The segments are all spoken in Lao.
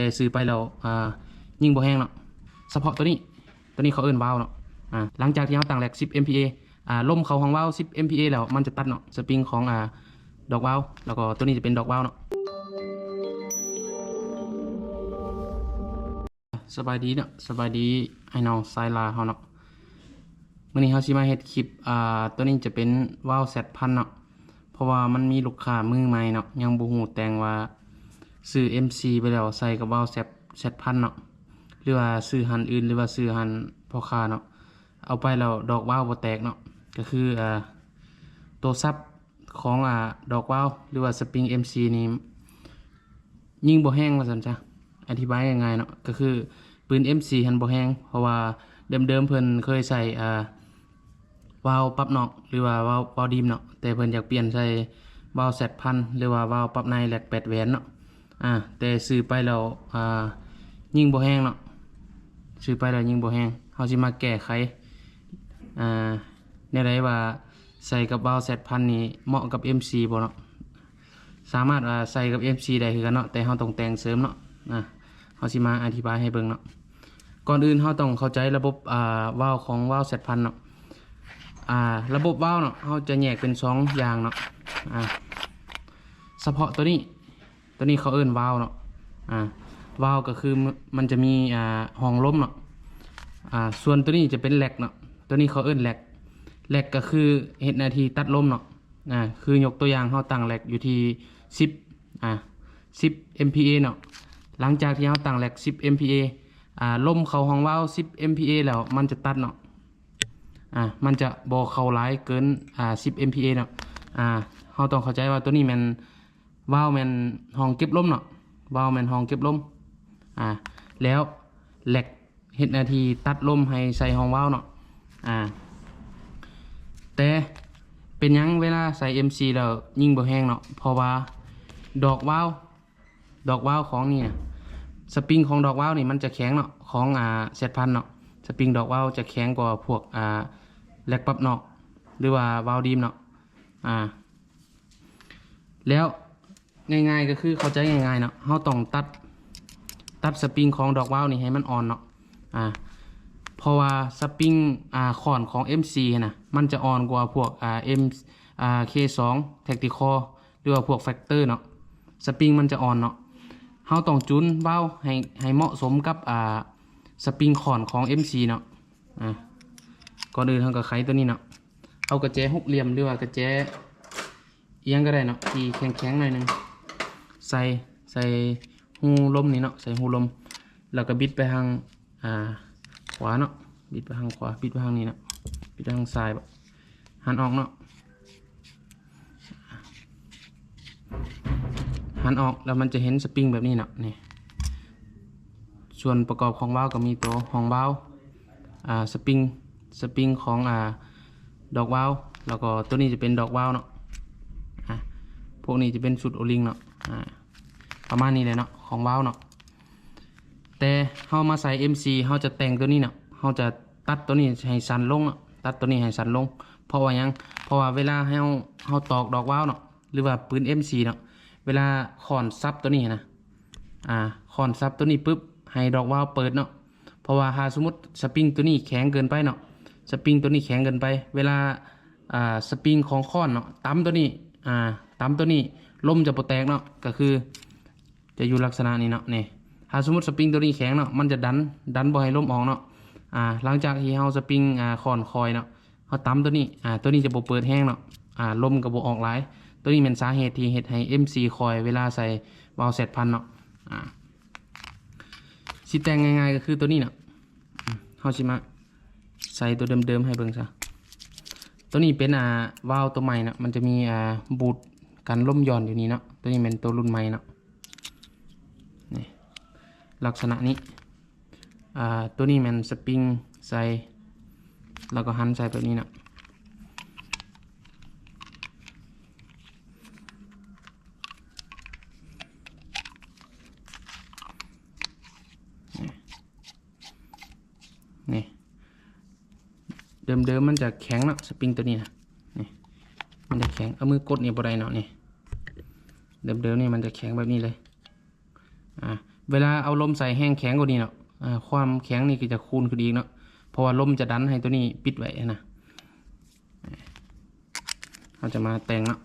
ແຕ່ຊື້ໄປແລ້ວ ອ່າ ຍິງບໍ່ແຮງເນາະ. ສະເພາະໂຕນີ້ ໂຕນີ້ເຂົາເອີ້ນວາວເນາະ. ອ່າ ຫຼັງຈາກທີ່ເຮົາຕັ້ງແລັກສິບເອັມພີເອ ອ່າ ລົມເຂົ້າຫ້ອງວາວສິບເອັມພີເອແລ້ວ ມັນຈະຕັດເນາະ ສະປຣິງຂອງ ອ່າ ດອກວາວ ແລ້ວກໍໂຕນີ້ຈະເປັນດອກວາວເນາະ. ສະບາຍດີເນາະ ສະບາຍດີອ້າຍນ້ອງຊາຍລາວເຮົາເນາະ. ມື້ນີ້ເຮົາຊິມາເຮັດຄລິບ ອ່າ ໂຕນີ້ຈະເປັນວາວແຊັດພັນເນາະ. ເພາະວ່າມັນມີລູກຄ້າມືໃໝ່ເນາະ ຍັງບໍ່ຮູ້ແຕ່ງວ່າຊື້ເອັມຊີໄປແລ້ວໃສ່ກັບວາວແຊັດ ແຊັດພັນເນາະ ຫຼືວ່າຊື້ຮ້ານອື່ນ ຫຼືວ່າຊື້ຮ້ານພໍ່ຄ້າເນາະ ເອົາໄປແລ້ວດອກວາວບໍ່ແຕກເນາະ. ກໍຄື ອ່າ ໂຕສັບຂອງ ອ່າ ດອກວາວ ຫຼືວ່າສະປຣິງເອັມຊີນີ້ ຍິງບໍ່ແຮງວ່າຊັ້ນຊະ. ອະທິບາຍງ່າຍໆເນາະ ກໍຄືປືນເອັມຊີຫັ້ນບໍ່ແຮງ ເພາະວ່າເດີມໆເພິ່ນເຄີຍໃສ່ ອ່າ ວາວປັບນອກ ຫຼືວ່າວາວ ວາວດີມເນາະ ແຕ່ເພິ່ນຢາກປ່ຽນໃສ່ວາວແຊັດພັນ ຫຼືວ່າວາວປັບໃນແລັກແປດແຫວນເນາະ. ອ່າ ແຕ່ຊື້ໄປແລ້ວ ອ່າ ຍິງບໍ່ແຮງເນາະ ຊື້ໄປແລ້ວຍິງບໍ່ແຮງ. ເຮົາຊິມາແກ້ໄຂ ອ່າ ແນວໃດວ່າໃສ່ກັບວາວແຊັດພັນນີ້ເໝາະກັບເອັມຊີບໍ່ເນາະ. ສາມາດວ່າໃສ່ກັບເອັມຊີໄດ້ຄືກັນເນາະ ແຕ່ເຮົາຕ້ອງແຕ່ງເສີມເນາະ. ອ່າ ເຮົາຊິມາອະທິບາຍໃຫ້ເບິ່ງເນາະ. ກ່ອນອື່ນເຮົາຕ້ອງເຂົ້າໃຈລະບົບ ອ່າ ວາວຂອງວາວແຊັດພັນເນາະ. ອ່າ ລະບົບວາວເນາະ ເຮົາຈະແຍກເປັນສອງຢ່າງເນາະ. ອ່າ ສະເພາະໂຕນີ້ ໂຕນີ້ເຂົາເອີ້ນວາວເນາະ. ອ່າ ວາວກໍຄືມັນຈະມີ ອ່າ ຫ້ອງລົມເນາະ. ອ່າ ສ່ວນໂຕນີ້ຈະເປັນແລັກເນາະ ໂຕນີ້ເຂົາເອີ້ນແລັກ. ແລັກກໍຄືເຮັດໜ້າທີ່ຕັດລົມເນາະ. ອ່າ ຄືຍົກຕົວຢ່າງເຮົາຕັ້ງແລັກຢູ່ທີ່ສິບ ອ່າ ສິບເອັມພີເອເນາະ. ຫຼັງຈາກທີ່ເຮົາຕັ້ງແລັກສິບເອັມພີເອ ອ່າ ລົມເຂົ້າຫ້ອງວາວສິບເອັມພີເອແລ້ວ ມັນຈະຕັດເນາະ. ອ່າ ມັນຈະບໍ່ເຂົ້າຫຼາຍເກີນ ອ່າ ສິບເອັມພີເອເນາະ. ອ່າ ເຮົາຕ້ອງເຂົ້າໃຈວ່າໂຕນີ້ແມ່ນ ວາວແມ່ນຫ້ອງເກັບລົມເນາະ ວາວແມ່ນຫ້ອງເກັບລົມ. ອ່າ ແລ້ວແລັກເຮັດໜ້າທີ່ຕັດລົມໃຫ້ໃສ່ຫ້ອງວາວເນາະ. ອ່າ ແຕ່ເປັນຫຍັງເວລາໃສ່ເອັມຊີແລ້ວຍິງບໍ່ແຮງເນາະ? ເພາະວ່າດອກວາວ ດອກວາວຂອງນີ້ນະ ສະປຣິງຂອງດອກວາວນີ້ມັນຈະແຂງເນາະ ຂອງ ອ່າ ແຊັດພັນເນາະ. ສະປຣິງດອກວາວຈະແຂງກວ່າພວກ ອ່າ ແລັກປັບນອກ ຫຼືວ່າວາວດີມເນາະ. ອ່າ ແລ້ວງ່າຍໆ ກໍຄືເຂົ້າໃຈງ່າຍໆເນາະ ເຮົາຕ້ອງຕັດ ຕັດສະປຣິງຂອງດອກວາວນີ້ໃຫ້ມັນອ່ອນເນາະ. ອ່າ ເພາະວ່າສະປຣິງ ອ່າ ຄ້ອນຂອງເອັມສີ່ຫັ້ນນະ ມັນຈະອ່ອນກວ່າພວກ ອ່າ ເອັມ ອ່າ ເຄສອງ ແທັກຕິຄໍ ຫຼືວ່າພວກແຟັກເຕີເນາະ. ສະປຣິງມັນຈະອ່ອນເນາະ ເຮົາຕ້ອງຈູນວາວໃຫ້ ໃຫ້ເໝາະສົມກັບ ອ່າ ສະປຣິງຄ້ອນຂອງເອັມສີ່ເນາະ. ອ່າ ກ່ອນອື່ນເຮົາກໍໄຂຕົວນີ້ເນາະ ເອົາກະແຈຫົກຫຼ່ຽມ ຫຼືວ່າກະແຈ ອີ່ຫຍັງກໍໄດ້ເນາະ ທີ່ແຂງໆໜ້ອຍໜຶ່ງ ໃສ່ ໃສ່ຮູລົມນີ້ເນາະ ໃສ່ຮູລົມ ແລ້ວກໍບິດໄປທາງ ອ່າ ຂວາເນາະ ບິດໄປທາງຂວາ ບິດໄປທາງນີ້ເນາະ ບິດໄປທາງຊ້າຍ ຫັນອອກເນາະ ຫັນອອກ ແລ້ວມັນຈະເຫັນສະປຣິງແບບນີ້ເນາະ ນີ້ ສ່ວນປະກອບຂອງວາວກໍມີໂຕຫ້ອງວາວ ອ່າ ສະປຣິງ ສະປຣິງຂອງ ອ່າ ດອກວາວ ແລ້ວກໍຕົວນີ້ຈະເປັນດອກວາວເນາະ. ອ່າ ພວກນີ້ຈະເປັນຊຸດໂອລິງເນາະ ອ່າ ປະມານນີ້ແຫຼະເນາະ ຂອງວາວເນາະ. ແຕ່ເຮົາມາໃສ່ເອັມສີ່ ເຮົາຈະແຕ່ງຕົວນີ້ເນາະ ເຮົາຈະຕັດຕົວນີ້ໃຫ້ສັ້ນລົງເນາະ ຕັດຕົວນີ້ໃຫ້ສັ້ນລົງ. ເພາະວ່າຫຍັງ? ເພາະວ່າເວລາເຮົາ ເຮົາຕອກດອກວາວເນາະ ຫຼືວ່າປືນເອັມສີ່ເນາະ ເວລາຄ້ອນສັບຕົວນີ້ນະ ອ່າ ຄ້ອນສັບຕົວນີ້ປຶບ ໃຫ້ດອກວາວເປີດເນາະ. ເພາະວ່າຖ້າສົມມຸດສະປຣິງຕົວນີ້ແຂງເກີນໄປເນາະ ສະປຣິງຕົວນີ້ແຂງເກີນໄປ ເວລາ ອ່າ ສະປຣິງຂອງຄ້ອນເນາະ ຕຳຕົວນີ້ ອ່າ ຕຳຕົວນີ້ ລົມຈະບໍ່ແຕກເນາະ ກໍຄືຈະຢູ່ລັກສະນະນີ້ເນາະ ນີ້ ຖ້າສົມມຸດສະປຣິງຕົວນີ້ແຂງເນາະ ມັນຈະດັນ ດັນບໍ່ໃຫ້ລົມອອກເນາະ. ອ່າ ຫຼັງຈາກທີ່ເຮົາສະປຣິງ ອ່າ ຄ້ອນຄ່ອຍເນາະ ເຮົາຕຳຕົວນີ້ ອ່າ ຕົວນີ້ຈະບໍ່ເປີດແຮງເນາະ ອ່າ ລົມກໍບໍ່ອອກຫຼາຍ ຕົວນີ້ແມ່ນສາເຫດທີ່ເຮັດໃຫ້ເອັມສີ່ຄ່ອຍເວລາໃສ່ວາວແຊັດພັນເນາະ. ອ່າ ຊິແຕ່ງງ່າຍໆກໍຄືຕົວນີ້ເນາະ ເຮົາຊິມາໃສ່ຕົວເດີມໆໃຫ້ເບິ່ງຊະ. ຕົວນີ້ເປັນ ອ່າ ວາວຕົວໃໝ່ເນາະ ມັນຈະມີ ອ່າ ບູດກັນລົມຢ່ອນຢູ່ນີ້ເນາະ ຕົວນີ້ແມ່ນຕົວລຸ້ນໃໝ່ເນາະ ນີ້ ລັກສະນະນີ້ ອ່າ ຕົວນີ້ແມ່ນສະປຣິງໃສ່ ແລ້ວກໍຫັນໃສ່ແບບນີ້ເນາະ ນີ້ ເດີມໆມັນຈະແຂງເນາະ ສະປຣິງຕົວນີ້ນະ ນີ້ ມັນຈະແຂງ ເອົາມືກົດນີ້ບໍ່ໄດ້ເນາະ ນີ້ ເດີມໆນີ້ມັນຈະແຂງແບບນີ້ເລີຍ. ອ່າ ເວລາເອົາລົມໃສ່ແຮງແຂງກວ່ານີ້ເນາະ ອາ ຄວາມແຂງນີ້ກໍຈະຄູນຂຶ້ນອີກເນາະ ເພາະວ່າລົມຈະດັນໃຫ້ຕົວນີ້ປິດໄວ້ຫັ້ນນະ. ເຮົາຈະມາແຕ່ງເນາະ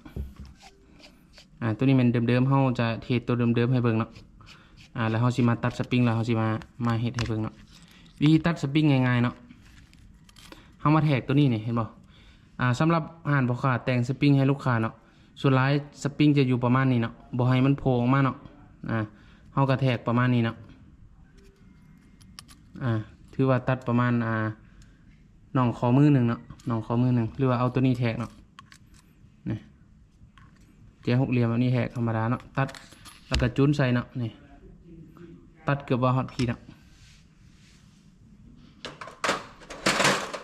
ອາ ຕົວນີ້ແມ່ນເດີມໆ ເຮົາຈະເທດຕົວເດີມໆໃຫ້ເບິ່ງເນາະ ອາ ແລ້ວເຮົາຊິມາຕັດສະປຣິງ ແລ້ວເຮົາຊິມາ ມາເຮັດໃຫ້ເບິ່ງເນາະ. ວິທີຕັດສະປຣິງງ່າຍໆເນາະ ເຮົາມາແທກຕົວນີ້ນີ້ ເຫັນບໍ່? ອາ ສຳລັບຮ້ານພໍ່ຄ້າແຕ່ງສະປຣິງໃຫ້ລູກຄ້າເນາະ ສ່ວນຫຼາຍສະປຣິງຈະຢູ່ປະມານນີ້ເນາະ ບໍ່ໃຫ້ມັນໂຜ່ອອກມາເນາະ ອາ ເຮົາກໍແທກປະມານນີ້ເນາະ ອາ ຖືວ່າຕັດປະມານ ອາ ໜ່ອງຂໍ້ມືໜຶ່ງເນາະ ໜ່ອງຂໍ້ມືໜຶ່ງ ຫຼືວ່າເອົາຕົວນີ້ແທກເນາະ ນີ້ ແຈຫົກຫຼ່ຽມແບບນີ້ແທກທຳມະດາເນາະ ຕັດ ແລ້ວກໍຈູນໃສ່ເນາະ ນີ້ ຕັດເກືອບວ່າຮອດພີ້ເນາະ.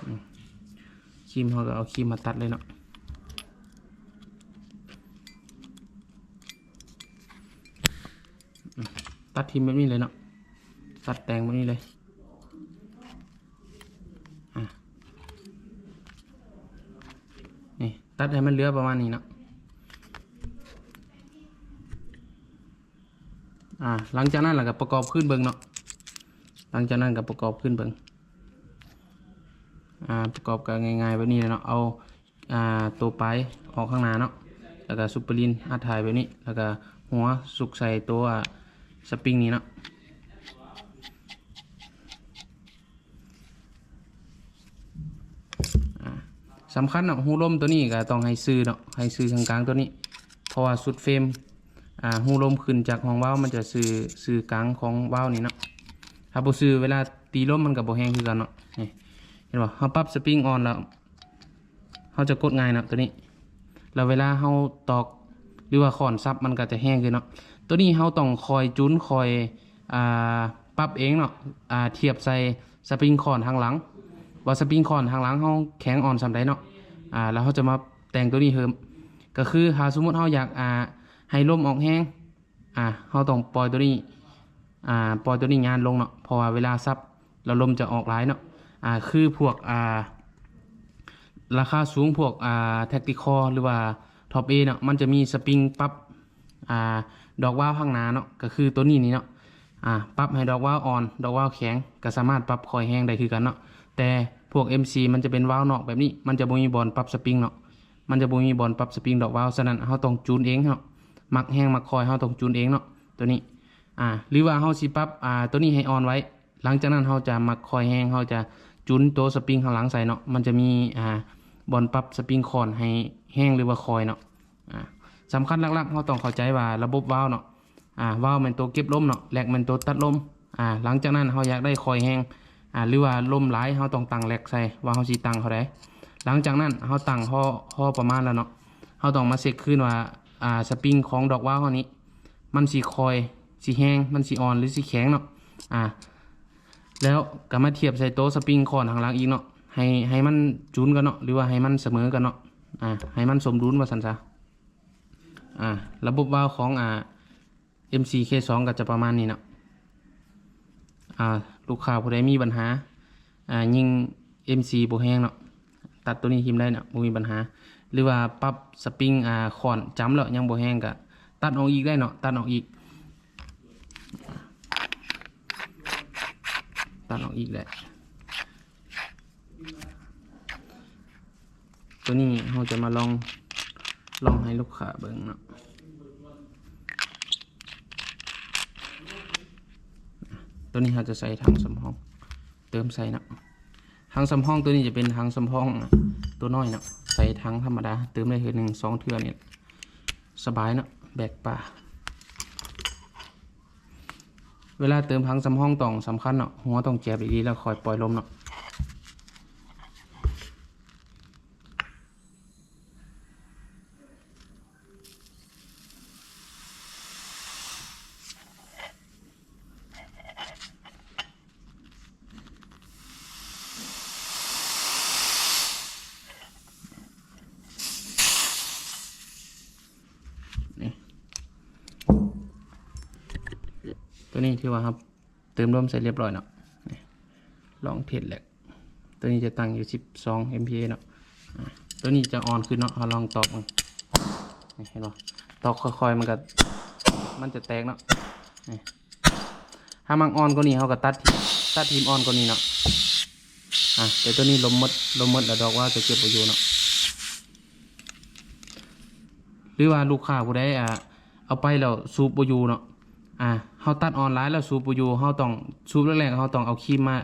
ອືມ ຄີມ ເຮົາກໍເອົາຄີມມາຕັດເລີຍເນາະ ອືມ ຕັດຖິ້ມແບບນີ້ເລີຍເນາະ ຕັດແຕ່ງແບບນີ້ເລີຍ ອາ ນີ້ ຕັດໃຫ້ມັນເຫຼືອປະມານນີ້ເນາະ. ອາ ຫຼັງຈາກນັ້ນລະກະປະກອບຄືນເບິ່ງເນາະ ຫຼັງຈາກນັ້ນກະປະກອບຄືນເບິ່ງ ອາ ປະກອບກະງ່າຍໆແບບນີ້ແຫຼະເນາະ ເອົາ ອາ ໂຕປາຍອອກຂ້າງໜ້າເນາະ ລະກະຊຸບເປີລິນອັດຖ່າຍແບບນີ້ ລະກະຫົວຊຸກໃສ່ໂຕ ອາ ສະປຣິງນີ້ເນາະ. ອາ ສຳຄັນເນາະ ຮູລົມໂຕນີ້ກະຕ້ອງໃຫ້ຊື່ເນາະ ໃຫ້ຊື່ທາງກາງໂຕນີ້ ເພາະວ່າຊຸດເຟຣມ ອາ ຮູລົມຂຶ້ນຈາກຫ້ອງວາວ ມັນຈະຊື່ ຊື່ກາງຂອງວາວນີ້ເນາະ ຖ້າບໍ່ຊື່ເວລາຕີລົມມັນກະບໍ່ແຮງຄືກັນເນາະ. ນີ້ ເຫັນບໍ່ ເຮົາປັບສະປຣິງອ່ອນແລ້ວ ເຮົາຈະກົດງ່າຍເນາະໂຕນີ້ ແລ້ວເວລາເຮົາຕອກ ຫຼືວ່າຄ້ອນສັບມັນກະຈະແຮງຂຶ້ນເນາະ. ໂຕນີ້ເຮົາຕ້ອງຄອຍຈູນ ຄອຍ ອາ ປັບເອງເນາະ ອາ ທຽບໃສ່ສະປຣິງຄ້ອນທາງຫຼັງ ວ່າສະປຣິງຄ້ອນທາງຫຼັງເຮົາແຂງອ່ອນສ່ຳໃດເນາະ ອາ ແລ້ວເຮົາຈະມາແຕ່ງໂຕນີ້ເພີ່ມ ກະຄືຖ້າສົມມຸດເຮົາຢາກ ອາ ໃຫ້ລົມອອກແຮງ ອາ ເຮົາຕ້ອງປ່ອຍໂຕນີ້ ອາ ປ່ອຍໂຕນີ້ຍານລົງເນາະ ເພາະວ່າເວລາສັບແລ້ວລົມຈະອອກຫຼາຍເນາະ ອາ ຄືພວກ ອາ ລາຄາສູງ ພວກ ອາ ແທັກຕິຄໍ ຫຼືວ່າທັອບເອເນາະ ມັນຈະມີສະປຣິງປັບ ອາ ດອກວາວທາງໜ້າເນາະ ກະຄືໂຕນີ້ນີ້ເນາະ ອາ ປັບໃຫ້ດອກວາວອ່ອນ ດອກວາວແຂງ ກະສາມາດປັບຄ່ອຍແຮງໄດ້ຄືກັນເນາະ. ແຕ່ພວກເອັມຊີມັນຈະເປັນວາວນອກແບບນີ້ ມັນຈະບໍ່ມີບ່ອນປັບສະປຣິງເນາະ ມັນຈະບໍ່ມີບ່ອນປັບສະປຣິງດອກວາວ ສະນັ້ນເຮົາຕ້ອງຈູນເອງເນາະ ມັກແຮງມັກຄ່ອຍເຮົາຕ້ອງຈູນເອງເນາະ ໂຕນີ້ ອາ ຫຼືວ່າເຮົາຊິປັບ ອາ ໂຕນີ້ໃຫ້ອ່ອນໄວ້ ຫຼັງຈາກນັ້ນເຮົາຈະມັກຄ່ອຍແຮງ ເຮົາຈະຈູນໂຕສະປຣິງຂ້າງຫຼັງໃສ່ເນາະ ມັນຈະມີ ອາ ບ່ອນປັບສະປຣິງຄ້ອນໃຫ້ແຮງ ຫຼືວ່າຄ່ອຍເນາະ. ອາ ສຳຄັນຫຼັກໆ ເຮົາຕ້ອງເຂົ້າໃຈວ່າລະບົບວາວເນາະ ອາ ວາວແມ່ນໂຕເກັບລົມເນາະ ແລັກແມ່ນໂຕຕັດລົມ ອາ ຫຼັງຈາກນັ້ນເຮົາຢາກໄດ້ຄ່ອຍແຮງ ອາ ຫຼືວ່າລົມຫຼາຍ ເຮົາຕ້ອງຕັ້ງແລັກໃສ່ວ່າເຮົາຊິຕັ້ງເທົ່າໃດ. ຫຼັງຈາກນັ້ນເຮົາຕັ້ງພໍ ພໍປະມານແລ້ວເນາະ ເຮົາຕ້ອງມາເຊັກຄືນວ່າ ອາ ສະປຣິງຂອງດອກວາວເຮົານີ້ ມັນຊິຄ່ອຍ ຊິແຮງ ມັນຊິອ່ອນ ຫຼືຊິແຂງເນາະ ອາ ແລ້ວກະມາທຽບໃສ່ໂຕສະປຣິງຄ້ອນທາງຫຼັງອີກເນາະ ໃຫ້ ໃຫ້ມັນຈູນກັນເນາະ ຫຼືວ່າໃຫ້ມັນສະເໝີກັນເນາະ ອາ ໃຫ້ມັນສົມດຸນວ່າຊັ້ນຊະ. ອາ ລະບົບວາວຂອງ ອາ ເອັມຊີເຄສອງ ກະຈະປະມານນີ້ເນາະ ອາ ລູກຄ້າຜູ້ໃດມີບັນຫາ ອາ ຍິງເອັມຊີບໍ່ແຮງເນາະ ຕັດໂຕນີ້ຖິ້ມໄດ້ເນາະ ບໍ່ມີບັນຫາ ຫຼືວ່າປັບສະປຣິງ ອາ ຄ້ອນຈຳແລ້ວຍັງບໍ່ແຮງກະຕັດອອກອີກໄດ້ເນາະ ຕັດອອກອີກ ຕັດອອກອີກໄດ້. ໂຕນີ້ເຮົາຈະມາລອງ ລອງໃຫ້ລູກຄ້າເບິ່ງເນາະ ໂຕນີ້ເຮົາຈະໃສ່ຖັງສຳຮອງ ເຕີມໃສ່ເນາະ ຖັງສຳຮອງໂຕນີ້ຈະເປັນຖັງສຳຮອງໂຕນ້ອຍເນາະ ໃສ່ຖັງທຳມະດາ ເຕີມໄດ້ເທື່ອໜຶ່ງສອງເທື່ອນີ້ສະບາຍເນາະ ແບກປາ. ເວລາເຕີມຖັງສຳຮອງຕ້ອງສຳຄັນເນາະ ຫົວຕ້ອງແຈບດີໆ ແລ້ວຄ່ອຍປ່ອຍລົມເນາະ. ນີ້ ໂຕນີ້ຖືວ່າເຮົາເຕີມລົມໃສ່ລຽບຮ້ອຍເນາະ ນີ້ ລອງເທສແລ້ວ ໂຕນີ້ຈະຕັ້ງຢູ່ສິບສອງເອັມພີເອເນາະ ອາ ໂຕນີ້ຈະອ່ອນຂຶ້ນເນາະ ເຮົາລອງຕອກເບິ່ງ ນີ້ເຫັນບໍ່ ຕອກຄ່ອຍໆ ມັນກະ ມັນຈະແຕກເນາະ ນີ້ ຖ້າມັນອ່ອນກວ່ານີ້ ເຮົາກໍຕັດ ຕັດຖິ້ມອ່ອນກວ່ານີ້ເນາະ. ອາ ແຕ່ຕົວນີ້ລົມໝົດ ລົມໝົດແລ້ວ ດອກວາວຈະເກັບບໍ່ຢູ່ເນາະ. ຫຼືວ່າລູກຄ້າຜູ້ໃດ ອາ ເອົາໄປແລ້ວສູບບໍ່ຢູ່ເນາະ. ອາ ເຮົາຕັດອ່ອນຫຼາຍແລ້ວສູບບໍ່ຢູ່ ເຮົາຕ້ອງ ສູບແລກໆ ເຮົາຕ້ອງເອົາຄີມມາ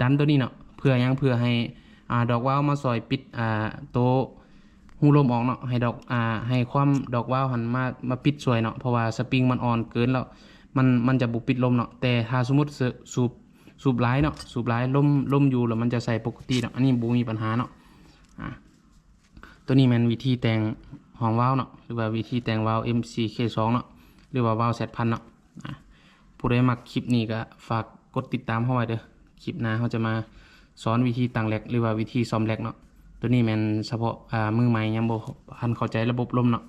ດັນຕົວນີ້ເນາະ. ເພື່ອຫຍັງ? ເພື່ອໃຫ້ ອາ ດອກວາວມາຊ່ອຍປິດ ອາ ໂຕຮູລົມອອກເນາະ. ໃຫ້ດອກ ອາ ໃຫ້ຄວາມດອກວາວຫັ້ນມາ ມາປິດຊ່ວຍເນາະ. ເພາະວ່າສະປຣິງມັນອ່ອນເກີນແລ້ວ ມັນ ມັນຈະບໍ່ປິດລົມເນາະ. ແຕ່ຖ້າສົມມຸດ ສ- ສູບ ສູບຫຼາຍເນາະ ສູບຫຼາຍ ລົມ ລົມຢູ່ແລ້ວມັນຈະໃສ່ປົກກະຕິເນາະ. ອັນນີ້ບໍ່ມີບັນຫາເນາະ. ອາ ຕົວນີ້ແມ່ນວິທີແຕ່ງຫ້ອງວາວເນາະ ຫຼືວ່າວິທີແຕ່ງວາວ ເອັມຊີເຄສອງເນາະ ຫຼືວ່າວາວແຊັດພັນເນາະ. ອາ ຜູ້ໃດມັກຄລິບນີ້ກໍຝາກກົດຕິດຕາມເຮົາໄວ້ເດີ. ຄລິບໜ້າເຮົາຈະມາສອນວິທີຕັ້ງແລັກ ຫຼືວ່າວິທີສ້ອມແລັກເນາະ. ຕົວນີ້ແມ່ນສະເພາະ ອາ ມືໃໝ່ ຍັງບໍ່ທັນເຂົ້າໃຈລະບົບລົມເນາະ.